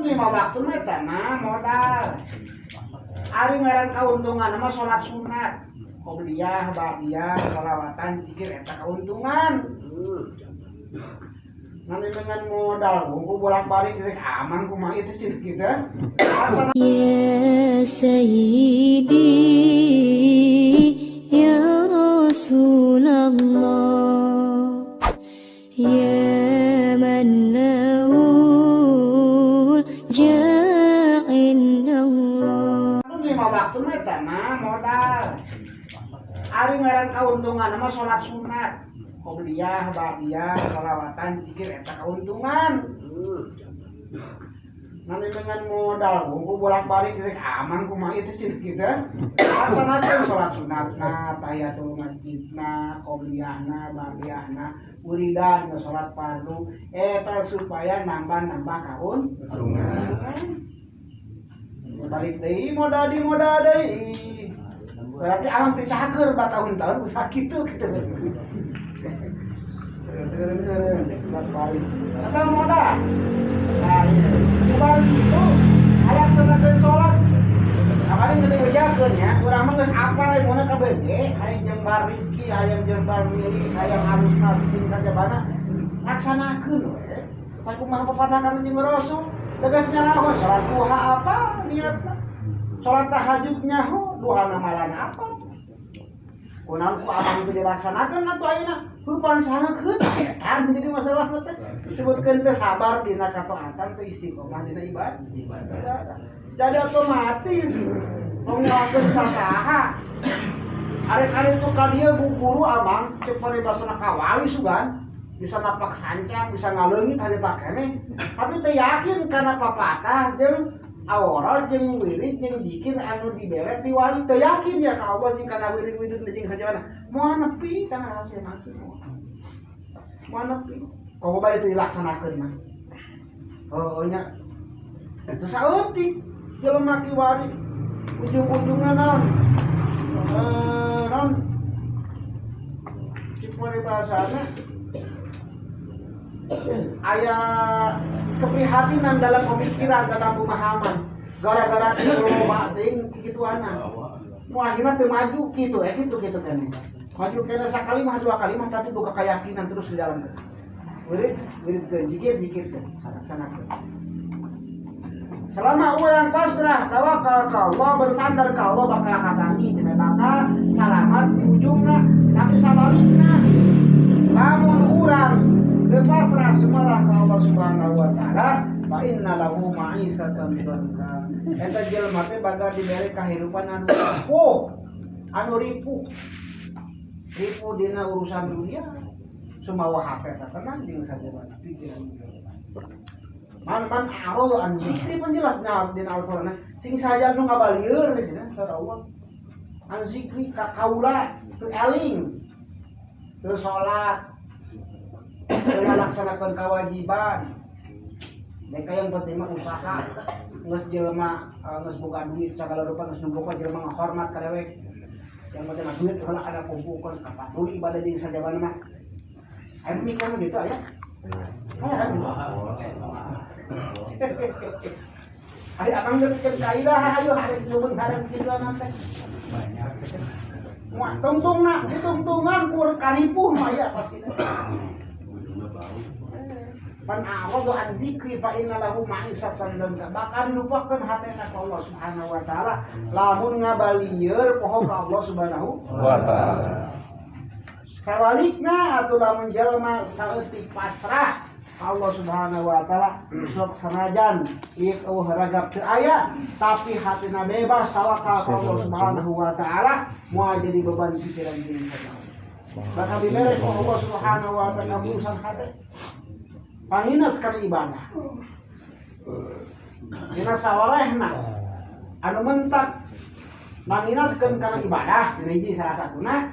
Lima waktu mah eta mah modal. Ari ngaran kauntungan mah salat sunat, qobliyah, ba'diyah, sholawatan, zikir eta kauntungan. Nanti dengan modal bungku bolak-balik rek amang kumaha itu cik kita. يا سيدي يا رسول الله يا من له الجاه عند الله. Lima waktu mah eta mah modal. Ari ngaran kauntungan mah salat sunat, qobliyah, ba'diyah, sholawatan, zikir eta kauntungan. Nanti dengan modal bungku bolak-balik rek amang kumaha itu cik kita. Laksanakeun salat sunatna, tahiyatul masjidna, qobliyahna, ba'diyahna, wiridan, salat fardu eta supaya nambah-nambah kauntungan. Balik deui modal di modal deui. Berarti amang teh cager batahun-tahun usaha kitu gitu. Bolak-balik. Atau modal. Nah, iya. Kubalik itu laksanakeun salat. Kamari gede bejakeun nya, urang mah geus apal mun KBG, hayang jembar rezeki, hayang jembar milik, hayang alus nasib sajabana, laksanakeun we. Sakumaha papatakan jeung Rasul, tegas nyaraho salat duha apa niatna? Salat tahajud nyaho, duhana malan apa? Kunaon ku amang teu dilaksanakeun atuh ayeuna? Heupan sangekeun eta menjadi masalah teh. Disebutkeun teh sabar dina kataatan teh istiqomah dina ibadah. Jadi otomatis tong nyalahkeun sasaha. Arek-arek itu ka dieu guru amang cek paribasana kawali sugan bisa napak sancang, bisa ngaleungit harita keneh, tapi teu yakin kana papatah jeung aworot jeung wirid jeung zikir anu dibere ti wali, teu yakin ya ka Allah jeung kana wirid-wirid jeung sajabana moal nepi kana hasil mati, moal nepi komo bae teu dilaksanakeun mah. Oh nya, itu saeutik jelema kiwari ujung-ujungna naon, naon cik paribasana aya keprihatinan dalam pemikiran, dalam pemahaman, gara-gara teu loba teuing kikituana mu akhirna teu maju kitu, kitu kitu keneh maju keneh sakali mah, dua kali mah, tapi boga keyakinan terus di dalam teh wirid wirid ke zikir zikir ke laksanakeun. Selama orang pasrah, tawakal ke Allah, bersandar ke Allah, bakal kapanggih, bakal salamat di ujungna. Tapi sabalikna, lamun urang teu pasrah sumarah ke Allah Subhanahu wa taala, fa inna lahu ma'isatan dhanka. Eta jelema teh bakal dibere kahirupan anu ripuh, anu ripuh. Ripuh dina urusan dunia, sumawa hate tenang jeung sajabana pikiran jeung. Man man a'rada an zikri pun jelas na dina Al-Qur'an sing saja nu ngabalieur di sini saur Allah an zikri ka kaula teu eling, teu salat, teu ngalaksanakeun kewajiban. Mereka yang penting mah usaha, geus jelema geus boga duit sagala rupa, geus nu boga jelema ngahormat ka dewek, yang penting mah duit heula kada kumpulkeun, kapatuli ibadah jeung sajabana mah. Aya mikir gitu aya. Aya kan gitu. Hari abang udah bikin kaidah, ayo hari nyubun hari tujuan teh. Muah tungtungna, ditungtungan kur karipuh mah ya pasti. Man a'rada an dzikri fa inna lahu ma'isatan dhanka. Bakal dilupakeun hatena ku Allah Subhanahu wa taala lamun ngabalieur poho ka Allah Subhanahu wa taala. Sabalikna atuh lamun jalma saeutik pasrah Allah Subhanahu wa taala, sok sanajan ieu eueuh ragap teu aya, tapi hatina bebas tawakal ka Allah Subhanahu wa taala, moal jadi beban pikiran diri saja. Bakal dibere ku Allah Subhanahu wa taala urusan hate. Panginas kana ibadah. Dina sawalehna anu mentak manginaskeun kana ibadah dina hiji salah satuna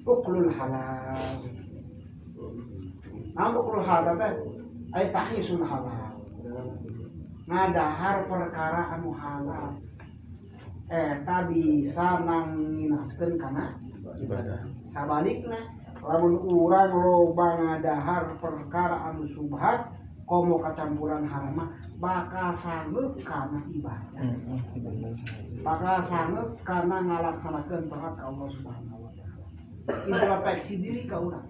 uklul halal. Naon uklul halal teh? Ay ta'isun halal. Ngadahar perkara anu halal. Eta bisa nanginaskeun kana ibadah. Sabalikna lamun urang loba ngadahar perkara anu subhat Komo kacampuran haram mah bakal sanggup karena ibadah, bakal sanggup karena ngalaksanakeun taat ka Allah Subhanahu wa Taala. Introspeksi diri ka urang,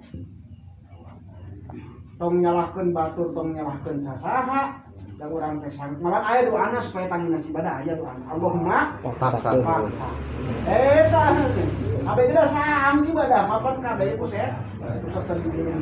tong nyalahkeun batur, tong nyalahkeun sasaha, da urang teh sanggup. Malah aya doana supaya tanginas ibadah, aya doana Allahumma Paksa. Paksa eta kabeh geus saam ibadah mapan kabeh ku saya pusat terbimbing.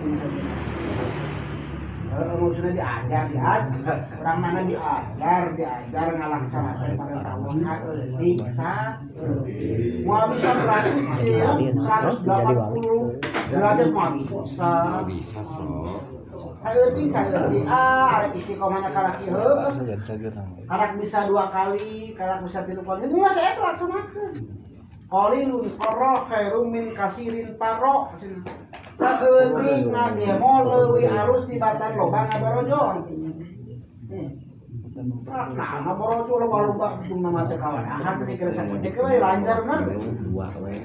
Maksudnya diajar, diajar orang mana, diajar, diajar ngalaksanakeun perintah Allah saeutik saeutik. Moal bisa gratis ya, 180 derajat moal bisa. Bisa sok. Saeutik saeutik, ah, arek istiqomahnya karak ieu heueuh. Karak bisa dua kali, karak bisa tilu kali, ini mah saya laksanakeun. Qalilun qarra khairum min kasirin farra. Saeutik ngagemo leuwih alus tibatan loba ngaborojol. Ah, nah, ngaborojol loba-loba cuma mate kawadahan mikir saeutik we lancar bener. Dua we.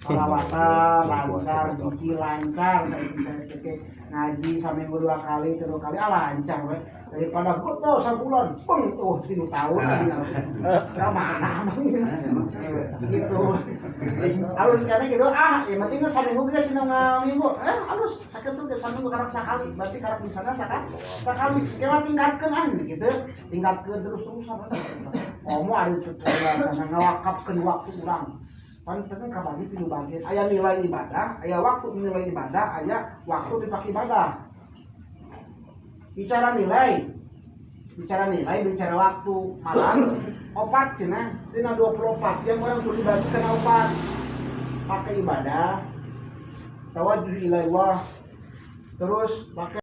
Salawatan lancar, zikir lancar, saeutik saeutik ngaji saminggu dua kali, tilu kali, ah, lancar we. Daripada foto sabulan, peng tuh 3 tahun, nah, mana emang gitu. Halus karena gitu, ah, yang penting mah saminggu kita cenah ngaminggu, eh, halus sakit tuh saminggu karak sakali, berarti karak bisa sakali, sakali, kayak tingkatkan ah gitu, tingkatkan terus terusan. Komo ada tutorial sana ngawakapkeun waktu urang. Pan kan kabagi tilu bagian, aya nilai ibadah, aya waktu nilai ibadah, aya waktu dipakai ibadah. Bicara nilai, bicara nilai, bicara waktu, malam opat cenah, tina 24 jam orang kudu dibagi kana opat. Pakai ibadah, tawajjuh ilallah, terus pakai